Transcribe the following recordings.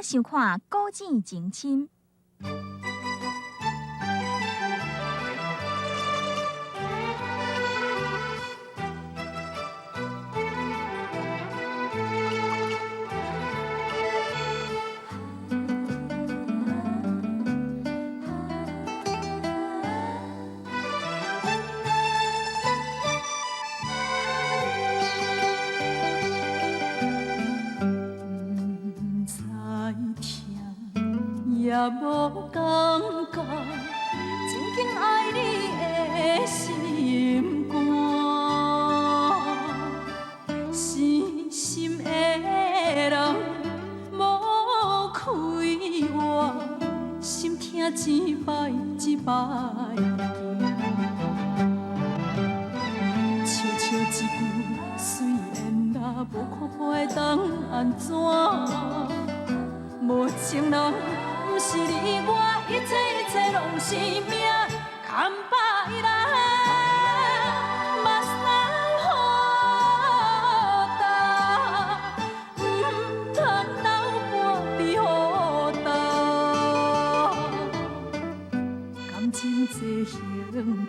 收看《古井情深》。也無感覺，真緊愛你的心肝，死心的人無開活，心疼一擺一擺行，笑笑一句随缘啦，無看破會當按怎？無情人。毋是你我，一切一切攏是命，牽擺來，目屎予干，毋通流半滴雨干。感情这行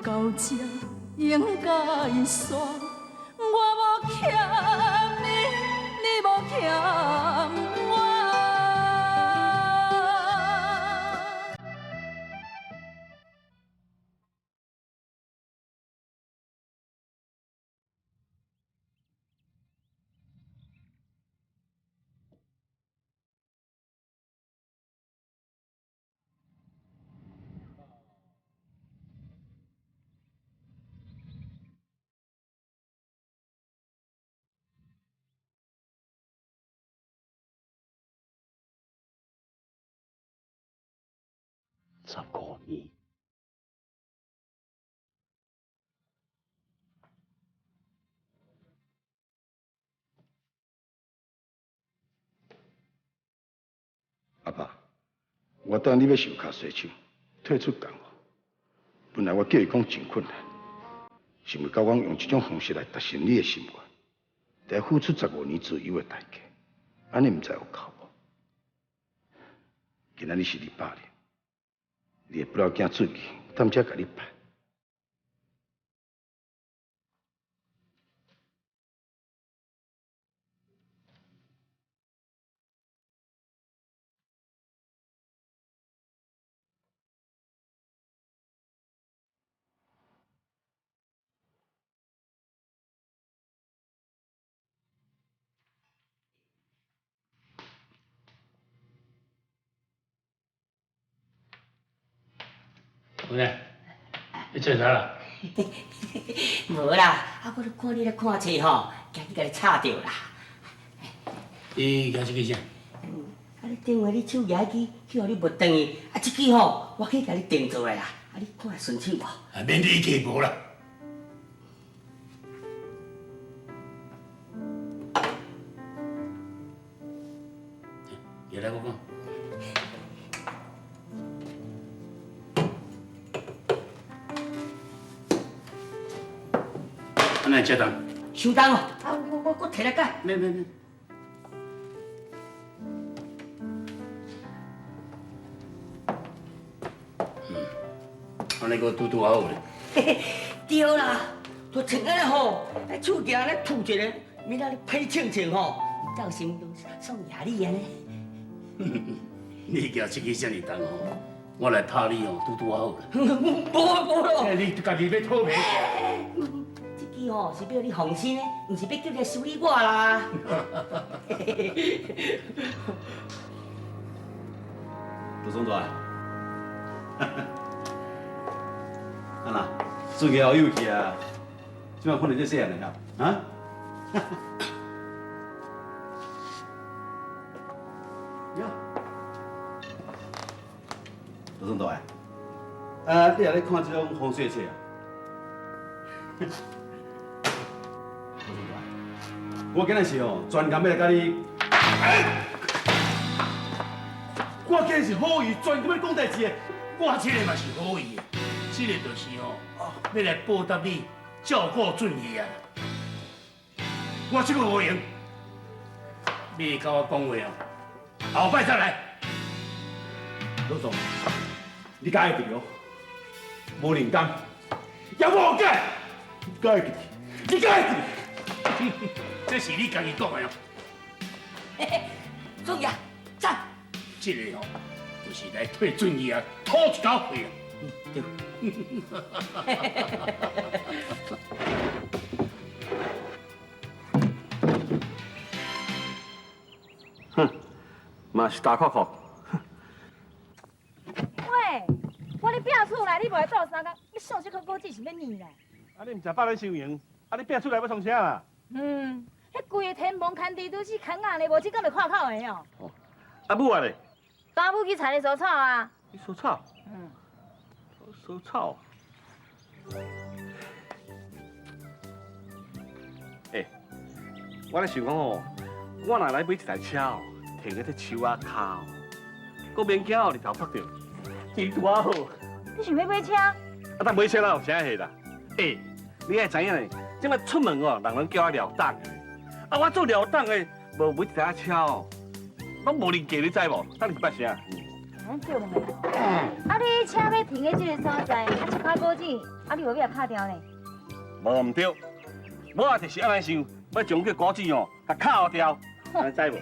到这应该煞，我無欠你，你無欠我。 15年。阿爸，我等你欲受跤洗手，退出江湖。本來我叫伊講真困難，想袂到講用這種方式來達成你的心願，得付出15年自由的代價，按呢毋知有夠無？今仔日是禮拜日，你的不老囝出去，踮遮共你拜。有呢？你做啥啦？無啦，啊，我咧看你咧看冊吼，驚去共你插著啦。你舉這支啥？啊，你頂回你手舉彼支去予你摸斷去，啊，這支吼我去共你定做的啦，啊，你看會順手無？啊，免你計無啦。入來我講。按呢遮重？傷重哦！啊，我提來改。免免免。嗯，按呢閣拄拄好咧。嘿嘿，對啦，就穿按呢吼，手舉按呢吐一个，免仔咧批穿穿吼，到時送夜你按呢。你舉這支遮爾重吼，我來拍你哦，拄拄好啦。無無咯。你家己欲討賠。這支吼是欲予你放心的，毋是欲叫你來修理我啦。杜總大，啊那，最近好有趣啊！這擺看著這細漢的啊？啊？喲，杜總大，啊，你也咧看這種風水冊啊？杜總大，我今日是哦，專工欲來共你。我今日是好意，專工欲講代誌的。我這个嘛是好意的，這个就是吼，欲來報答你照顧俊義啊。我這个無閒，你會佮我講話哦，後擺再來。老总，你敢會記哦？無靈感，也無解，你敢會記？你敢會記？這是你家己講的哦。俊爺，讚！這个哦，就是來替俊義啊討一口氣啊。對。哼，嘛是大阔阔。喂，我咧拼厝內，你無來鬥相共，你上這顆果子是欲膩啦？啊，你毋食飽咧收營，啊，你拼出來欲創啥啦？嗯，彼規个天棚牽地拄死牽鴨咧，無這敢會看口的哦。哦，啊母啊咧？阿母去田咧除草啊。去除草？嗯。除草。欸，我咧想講哦，我若來買一台車哦，停佇這樹仔跤，閣免驚哦，日頭曬著，真拄仔好。你想欲買車？啊，但買車哪有啥貨啦？欸，你愛知影咧，這擺出門哦，人攏叫我廖董的。啊，我做廖董的，無買一台車哦，攏無人格，你知無？等你捌啥？咱叫問下。啊，你車欲停佇這個所在，啊，這口果子，啊，你無欲敲掉呢？無毋對，我就是按呢想，欲將這果子哦，共敲掉，你知無？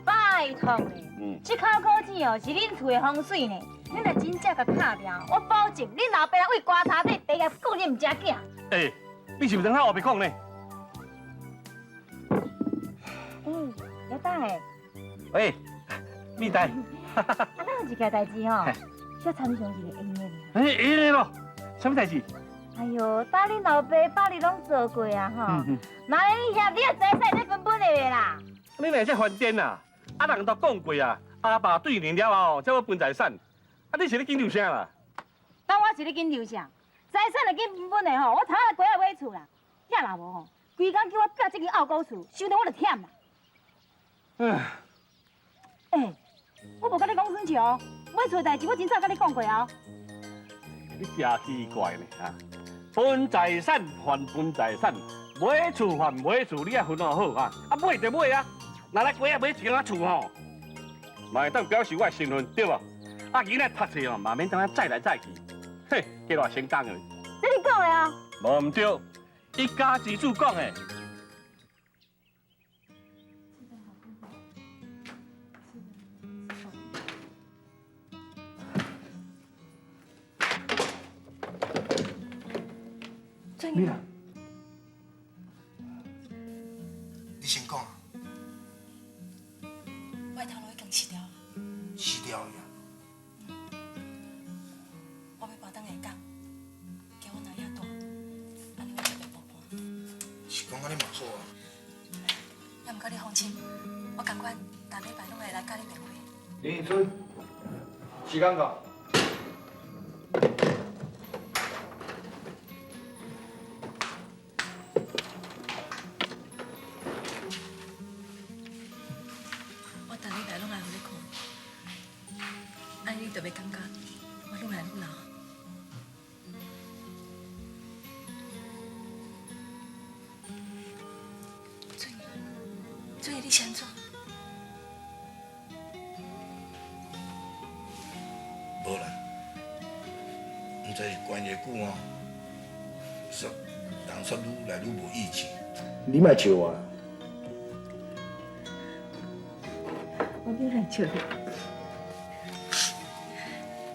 拜託咧，這口果子哦是恁厝的風水呢，你若真正共敲掉，我保證恁老爸人為棺材底地來顧你毋食囝。欸，你是毋是聽我烏白講呢？欸，老大欸。喂，米大。啊，咱有一件代誌吼，小參詳一下會用的。欸，會用的咯，啥物代誌？哎喲，搭恁老爸百日攏做過啊吼，若你遐你也知使咧分分的啦。你若這翻顛啊！啊，人都講過啊，阿爸對年了後，才欲分財產。啊，你是咧緊張啥啦？當我是咧緊張啥？財產會緊分分的吼，我頭仔過來買厝啦。遐若無吼，規工叫我拼這間拗古厝，想到我就忝啦。唉。欸，我無佮你講耍笑哦，買厝的代誌我真早佮你講過哦。你誠奇怪呢，哈！分財產還分財產，買厝還買厝，你愛分好啊？啊，買就買啊！若來過仔買一間仔厝吼，嘛會當表示我的身份，對無？啊，囡仔讀冊哦，嘛免當載來載去，嘿，計偌成功的。這你講的啊？無毋對，一家之主講的。你啦，你先講。我的頭路已經辭掉。辭掉呀？我欲搬轉下港，叫阮阿爺住，按呢我才袂孤單。是講按呢嘛好啊。也毋過你放心，我仝款逐禮拜攏會來佮你面會。林迎春，時間到。我逐禮拜攏來予你看，按呢你就袂感覺我愈來愈老。俊，俊，你是按怎？無啦，毋知是關熱久吼，煞人煞愈來愈無意志。你莫笑我。我欲來笑你。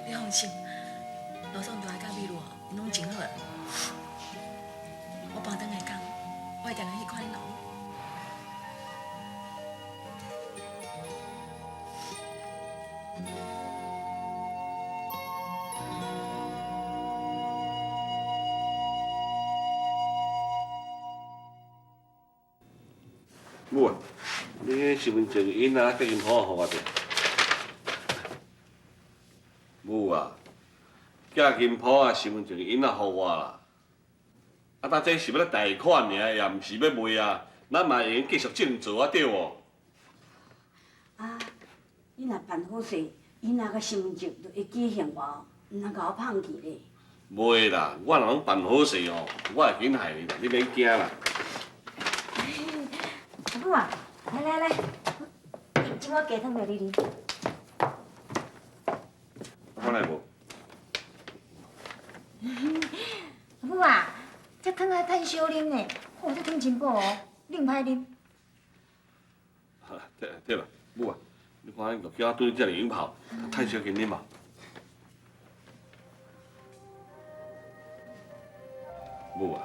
你放心，羅總大佮美女，𪜶攏真好。我搬轉來港，我會定定去看恁老母。母啊，你彼身份證印啊，寄銀鋪予我者。母啊，寄金鋪啊，身份證印啊，予我啦。啊，當這是欲來貸款爾，也毋是欲賣啊，咱嘛會用繼續這樣做啊，對無？啊，你若辦好勢，伊若佮身份證就會記嫌我，毋通共我放棄咧。袂啦，我若攏辦好勢哦，我會緊害你啦，你免驚啦。阿母啊，來來來，斟我雞湯予你啉。敢会无？阿母啊，这汤爱趁少啉呢，哦，这汤真补哦，你毋歹啉。对对啦，母啊，你看恁玉娇炖遮尔永泡，太少紧啉嘛。母啊，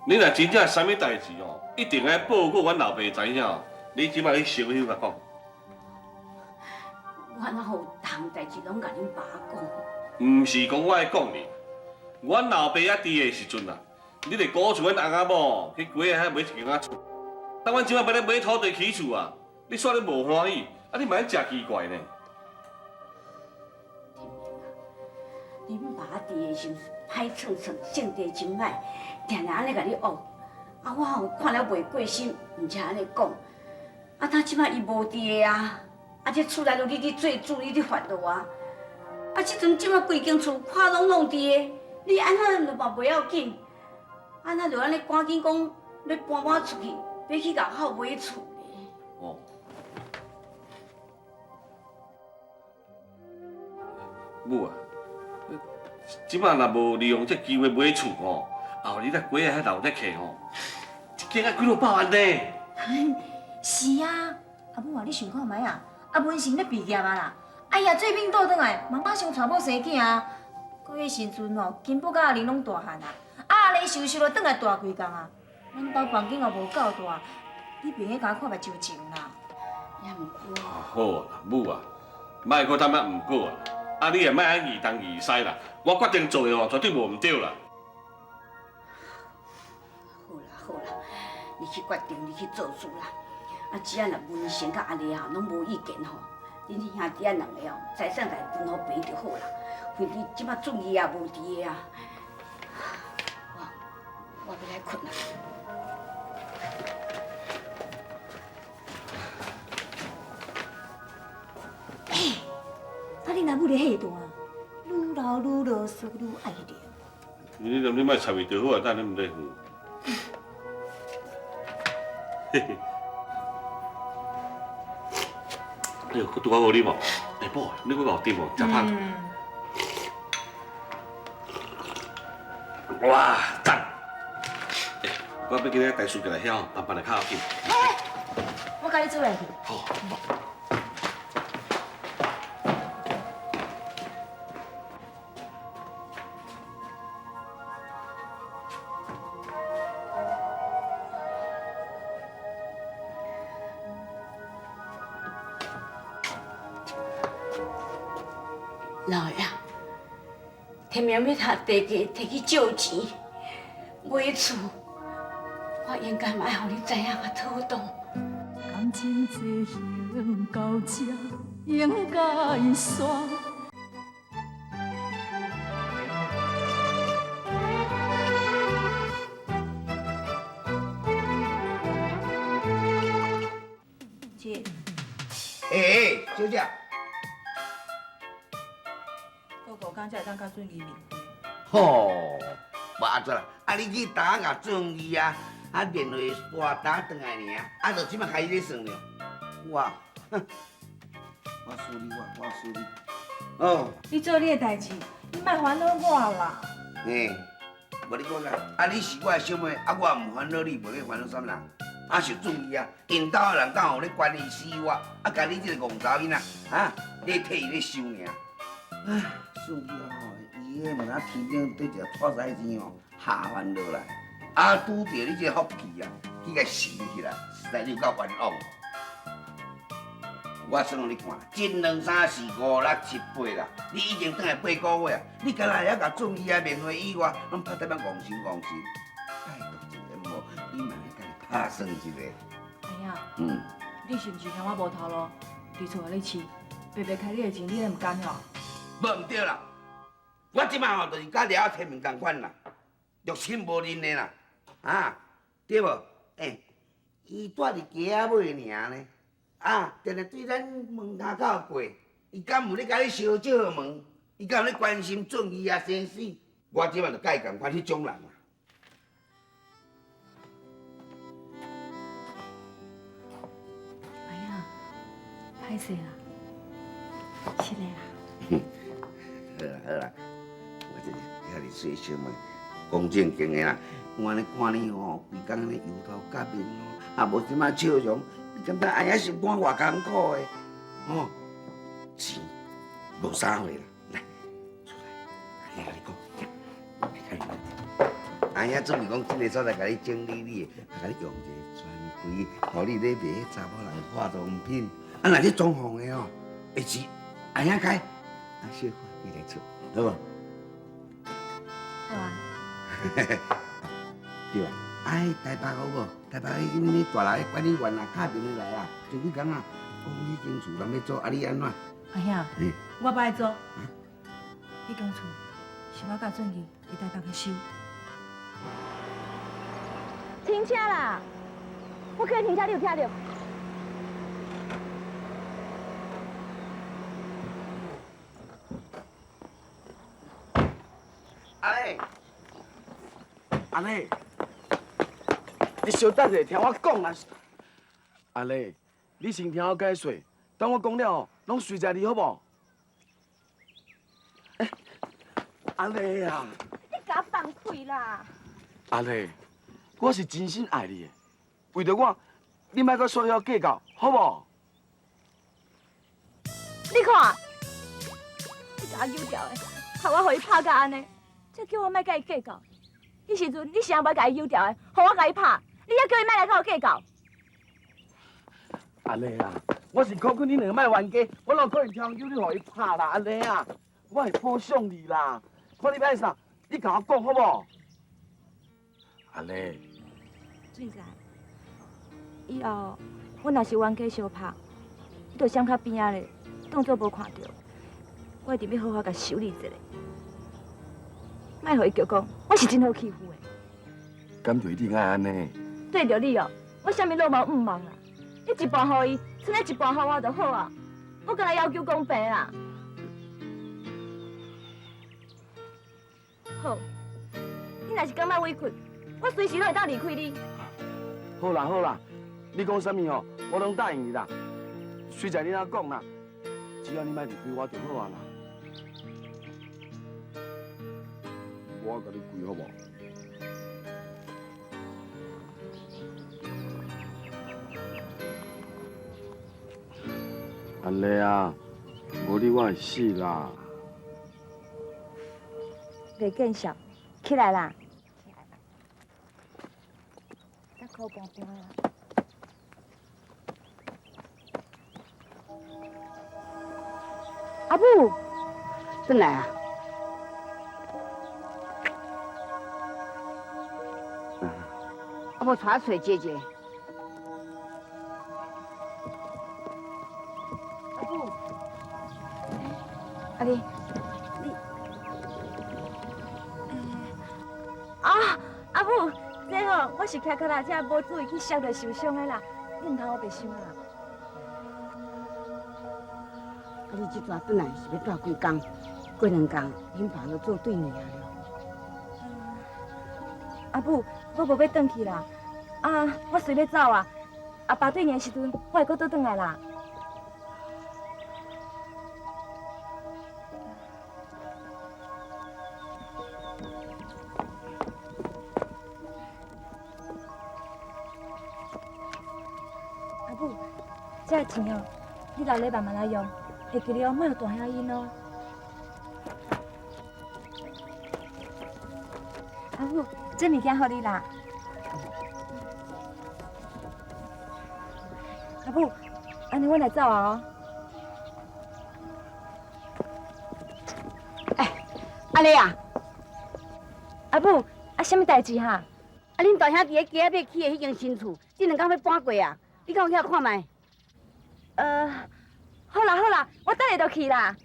你若真正啥物代志哦，一定爱报告阮老爸知影哦。你这摆去小休共讲。我哪有逐项代志拢共恁爸讲？毋是讲我爱讲你，阮老爸犹伫的时阵啊，你著鼓吹阮翁仔某去街仔遐买一间仔厝。当阮这摆欲咧买土地起厝啊，你煞咧无欢喜，啊你嘛真奇怪呢。恁爸伫的时阵歹创创，性地真歹，定定按呢共你恶。啊，我吼看了袂过心，毋才按呢讲。啊，他这摆伊无伫的啊，啊，这厝内都你伫做主，你伫烦恼啊。啊，这阵这摆规间厝看拢拢伫的，你按怎就嘛袂要紧？按怎就按呢赶紧讲欲搬搬出去，欲去共好买厝呢？哦。母啊，这摆若无利用这机会买厝吼，后日咱街仔遐闹热客吼，一间爱几落百万呢。是啊，阿母啊，你想看觅啊？啊，文成咧毕业啊啦，哎呀，做兵倒转来，嘛马上娶某生囝啊。阁彼时阵吼，金宝佮阿玲拢大汉啊，阿丽瘦瘦就转来大几工啊。咱兜环境也无够大，你袂用共看目睭情啦。也毋过。好啊，母啊，莫阁踮遐毋过啊。啊，你也莫按疑东疑西啦。我决定做的吼，绝对无毋对啦。好啦好啦，你去决定，你去做主啦。啊，只要若文成佮阿丽吼拢无意见吼，恁兄弟仔两个哦，财产共分予爸就好啦。反正这摆俊义也无伫的啊，我欲来睏啊。欸，啊，你若母咧戏单，愈老愈啰嗦，愈爱念。你莫插伊就好啊，等你毋咧。嘿嘿。哎呦，阁拄好好啉哦！哎，宝，你阁有甜无？食芳。哇，赞！欸，我欲今仔带书过来遐吼，慢慢来较要紧。我共你做来去。好。老爷，天明欲读地契，提去借钱买厝，我应该嘛爱予你知影较妥当。感情进行到这应该煞。姐。欸欸，小姐。哥哥，敢才会当佮俊义面会？吼，无按怎啦？啊，你去打共俊义啊，啊，电话挂打转来尔，啊，就这摆开始咧算了。我，哼，我输你，我输你。哦。你做你的代志，你莫烦恼我啦。嘿，无你讲啦，啊，你是我的小妹，啊，我毋烦恼你，袂欲烦恼啥物人？啊，是注意啊，𪜶兜的人敢有咧关心死我，啊，共你这个戆查某囡仔，啊，你替伊咧想尔。唉，算起来吼，伊彼物仔天顶缀一个破屎钱吼，下翻落来，啊，拄著你这个福气啊，去共拾起来，实在你有够冤枉。我算予你看，一、两、三、四、五、六、七、八啦，你已经转来8个月啊，你敢若会晓共俊义啊面会以外，拢拍得咱戆神戆神。拜托一下无，你嘛爱家己拍算一下。阿兄，你是毋是嫌我无头路，伫厝内咧饲，白白开你的钱，你会毋甘吼？无毋对啦，我这摆吼就是佮了天明仝款啦，六亲无认的啦，啊，对无？欸，伊住伫街仔尾尔呢，啊，定定对咱门跤口过，伊敢有咧共你相借问？伊敢有咧关心俊义啊生死？我这摆就佮伊仝款彼种人啦。哎呀，歹势啦，是的啦。好啦好啦，我這遐爾細小妹，講正經的啦，我按呢看你吼，規工按呢油頭革面吼，啊無啥物笑容，你感覺按影心肝偌艱苦的，吼，錢無啥貨啦，來出來，阿兄共你講，來來。阿兄準備講這个所在共你整理你的，啊，共你用一个專櫃，予你咧賣彼查某人化妝品。啊，若你裝潢的哦，下次阿兄開，啊，小可你來出，好無？好啊。對啊，哎，台北好無？台北彼間大樓的管理員啊，敲電話來啊，前幾工啊，講彼間厝人欲租，啊，你按怎？阿兄，我不愛租。彼間厝是我佮俊義佇台北去收。停車啦！我叫你停車，你有聽著？阿麗，阿麗，你稍等下，聽我講啦。阿麗，你先聽我解說，等我講了後，攏隨在你好無？欸，阿麗啊！你共我放開啦！阿麗，我是真心愛你的，為著我，你莫閣煞曉計較，好無？你看，你共我丟掉的，害我予伊拍甲按呢，才叫我莫佮伊計較。彼時陣你啥無共伊丟掉的，予我共伊拍，你猶叫伊莫來佮我計較。阿麗啊，我是苦勸你兩個莫冤家，我哪有可能聽叫你予伊拍啦？阿麗啊，我會補償你啦，看你欲按啥，你共我講好無？阿麗，俊仔，以後阮若是冤家相拍，你就閃較邊仔咧，當做無看著。我一定欲好好共修理一下，莫予伊叫講我是真好欺負的。敢就一定愛按呢？對著你哦，我啥物攏嘛毋望啦。你一半予伊，剩咧一半予我就好啊。我干焦要求公平啦。好，你若是感覺委屈，我隨時攏會當離開你。好啦好啦，你講啥物哦，我攏答應你啦。隨在你按怎講啦，只要你莫離開我就好啊啦。我共你跪好無？阿麗啊，無你我會死啦！袂見笑，起來啦！起來啦！較苦半半啦。阿母，轉來啊！阿母帶我揣姐姐。阿母，阿你，你，啊，阿母，這吼我是騎腳踏車無注意去摔著受傷的啦，你毋通烏白想啦。啊！你這逝轉來是欲蹛幾工？過兩工，恁爸就做對年了。阿母，我無欲轉去啦。啊，我隨欲走啊。阿爸對年的時陣，我會閣倒轉來啦。阿母，這个錢哦，你留咧慢慢來用。會記得哦，莫予大兄𪜶哦。阿母，這物件予你啦。阿母，按呢阮來走啊哦。哎，阿麗啊，阿母，啊，啥物代誌哈？啊，恁大兄佇咧街仔尾起的彼間新厝，這兩工欲搬過啊，你敢有去遐看覓？好啦好啦，我等下就去啦。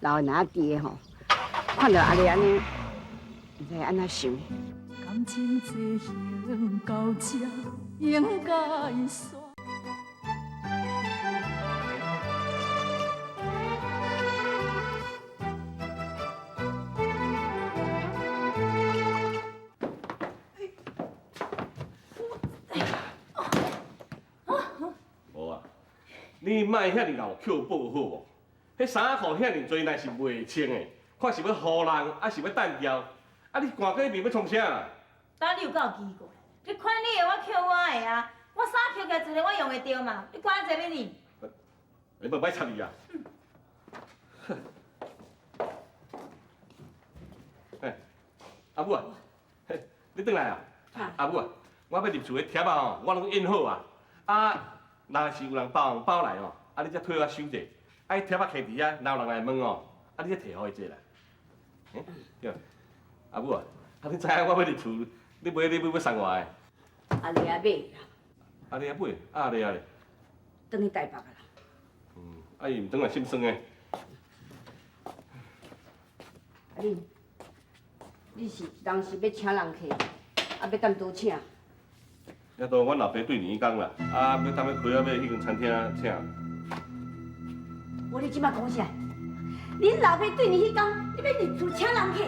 老人仔佇的吼，看著阿麗按呢，毋知按怎想。感情這行到這應該煞。無啊，你莫遐爾𠢕扣報好無？彼衫褲遐爾濟，若是袂穿的，看是欲予人，抑是欲擲掉？啊，你寒過面欲創啥？敢你有夠奇怪？你款你的，我扣我的啊！我衫扣起來一个，我用會著嘛？你管這欲呢？你莫歹插伊啊！嘿，阿母啊，嘿，你轉來啊！阿母啊，我欲入厝的帖仔吼，我攏印好啊。啊，若是有人包紅包來吼，啊，你才替我收者。啊，彼帖仔囥佇遐，若有人來問吼，啊，你才提予伊者啦。欸，對，阿母啊，啊，你知影我欲入厝，你買你欲送我的？阿麗啊買啦。阿麗啊買，阿麗啊咧？轉去台北啊啦。嗯，啊伊毋轉來心酸的。啊你，你是當時欲請人客，啊欲踮佗請？也都阮老爸對年工啦，啊欲踮咧開啊，欲彼間餐廳請。無你這擺講啥？恁老爸對年彼工，你欲入厝請人客？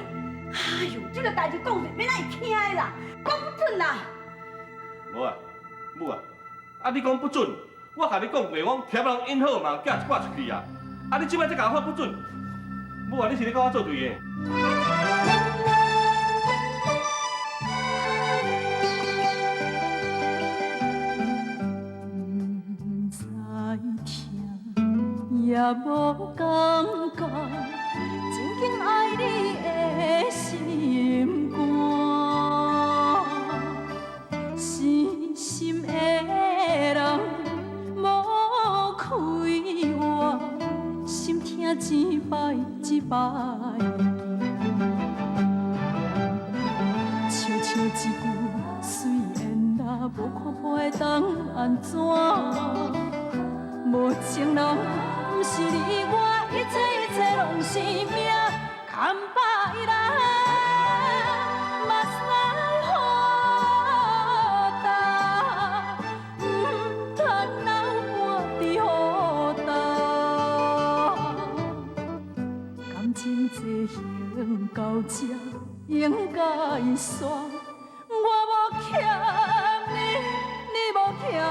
哎喲，這個代誌講出，欲哪會聽的啦？講不準啦！無啊，母啊，啊你講不準，我共你講過，我帖攏印好嘛，寄一掛出去啊。啊你這擺才共我說不準，母啊，你是咧佮我作對的？毋知疼，也無感覺，真緊愛你的心肝，死心的人無開活，心疼一擺一擺行，笑笑一句随缘啦，無看破會當按怎？無情人，毋是你我，一切一切攏是命，牽把伊來，目屎雨焦，毋通流汗伫雨焦。感情这行到这应该煞，我無欠你，你無欠我。